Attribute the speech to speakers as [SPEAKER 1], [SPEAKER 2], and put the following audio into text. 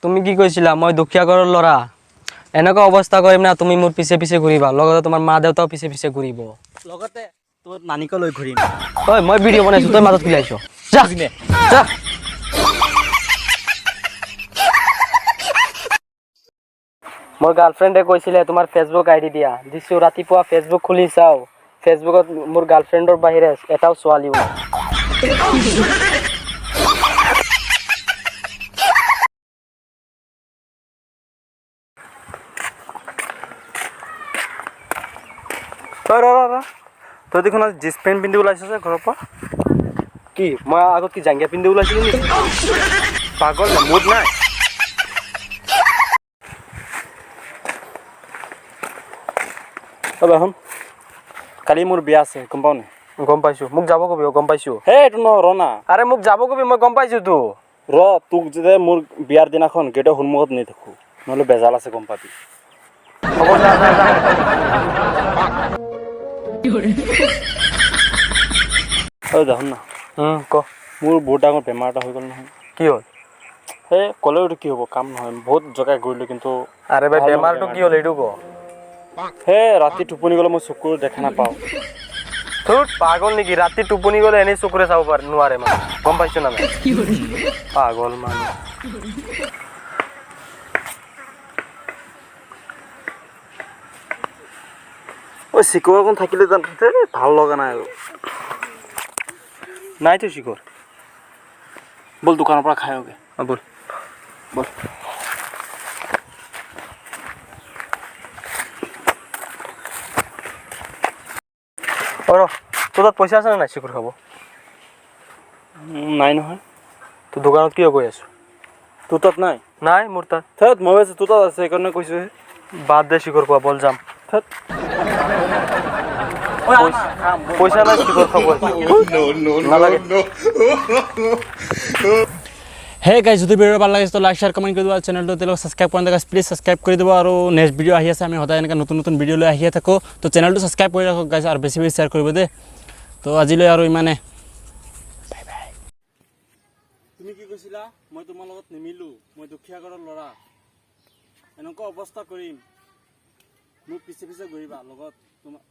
[SPEAKER 1] তুমি কি কৈছিলা? মই দুখীয়া ঘৰৰ ল'ৰা, এনেকুৱা অৱস্থা কৰিম না তুমি মোৰ পিছে পিছে ঘূৰিবা, লগতে তোমাৰ মা দেউতাও পিছে পিছে ঘূৰিব,
[SPEAKER 2] লগতে তোৰ নানিকো লৈ ঘূৰিম।
[SPEAKER 1] ঐ, মই ভিডিঅ' বনাইছো, তই মাজত খুলি আহিছ। যা যা। মোৰ গাৰ্লফ্ৰেণ্ডে কৈছিলে তোমাৰ ফেচবুক আইডি দিয়া, দিছোঁ। ৰাতিপুৱা ফেচবুক খুলি চাওঁ, ফেচবুকত মোৰ গাৰ্লফ্ৰেণ্ডৰ বাহিৰে এটাও ছোৱালীও নাই।
[SPEAKER 3] ৰ ৰ ৰ, তই দেখোন আজি জিন্স পেণ্ট পিন্ধি ওলাইছ যে ঘৰৰ পৰা।
[SPEAKER 1] কি, মই আগত কি জাংগিয়া পিন্ধি ওলাইছিলো নেকি?
[SPEAKER 3] পাগল নে, মুড নাই? অ' শুন, কালি মোৰ বিয়া আছে, গম পাৱ নাই?
[SPEAKER 1] গম পাইছো, মোক যাব কবি, গম পাইছো।
[SPEAKER 3] হে, এইটো ন, ৰ না।
[SPEAKER 1] আৰে মোক যাব কবি, মই গম পাইছো তো।
[SPEAKER 3] ৰ, তোক যেতিয়া মোৰ বিয়াৰ দিনাখন গেটৰ সন্মুখত নেদেখো, নহ'লে বেজাল আছে, গম পাবি।
[SPEAKER 1] হ'ব, যা যা যা।
[SPEAKER 3] ঐ দেখোন না।
[SPEAKER 1] ক।
[SPEAKER 3] মোৰ বহুত ডাঙৰ বেমাৰ এটা হৈ গ'ল নহয়।
[SPEAKER 1] কি হ'ল?
[SPEAKER 3] সেই ক'লেওতো কি হ'ব, কাম নহয়। বহুত জেগা ঘূৰিলোঁ কিন্তু
[SPEAKER 1] আৰে ভাই,
[SPEAKER 3] ভাল নহয়।
[SPEAKER 1] বেমাৰটো কি হ'ল সেইটো ক।
[SPEAKER 3] হে, ৰাতি টোপনি গ'লে মই চকুৰ দেখা নাপাওঁ।
[SPEAKER 1] তোৰ পাগল নেকি? ৰাতি টোপনি গ'লে এনেই চকুৰে চাব পাৰে নোৱাৰে মানে, গম পাইছো না নাই? পাগল মানুহ।
[SPEAKER 3] ঐ, চিকৰ অকণ থাকিলে জান ভাল লগা নাই আৰু।
[SPEAKER 1] নাইতো শিখৰ।
[SPEAKER 3] ব'ল, দোকানৰ পৰা খাই আহোঁগৈ।
[SPEAKER 1] অ, ব'ল।
[SPEAKER 3] ব'ল।
[SPEAKER 1] অ ৰ, তোৰ তাত পইচা আছে নে নাই শিখৰ খাব?
[SPEAKER 3] নাই নহয়।
[SPEAKER 1] তোৰ দোকানত কিয় গৈ আছো?
[SPEAKER 3] তোৰ তাত নাই?
[SPEAKER 1] নাই মোৰ তাত।
[SPEAKER 3] থেত, মই ভাবিছোঁ তোৰ তাত আছে, সেইকাৰণে কৈছোঁহে।
[SPEAKER 1] বাদ দে শিখৰ খোৱা, ব'ল যাম।
[SPEAKER 3] থেত।
[SPEAKER 1] পইচা নাই, শিখৰ খাব নালাগে।
[SPEAKER 2] হে গাইজ, যদি ভিডিঅ' ভাল লাগিছে তো লাইক, শ্বেয়াৰ, কমেণ্ট কৰি দিব। চেনেলটো এতিয়ালৈকে ছাবস্ক্ৰাইব কৰা নাই, প্লিজ ছাবস্ক্ৰাইব কৰি দিব। আৰু নেক্সট ভিডিঅ' আহি আছে, আমি সদায় এনেকৈ নতুন নতুন ভিডিঅ' লৈ আহিয়ে থাকোঁ। তো চেনেলটো ছাবস্ক্ৰাইব কৰি ৰাখক গাইজ, আৰু বেছি বেছি শ্বেয়াৰ কৰিব দেই। তো আজিলৈ আৰু ইমানে, বাই বাই।
[SPEAKER 3] তুমি কি কৈছিলা? মই তোমাৰ লগত নিমিলো, মই দুখীয়া ঘৰৰ ল'ৰা, এনেকুৱা অৱস্থা কৰিম, মোক পিছে পিছে ঘূৰিবা, লগত তোমাৰ।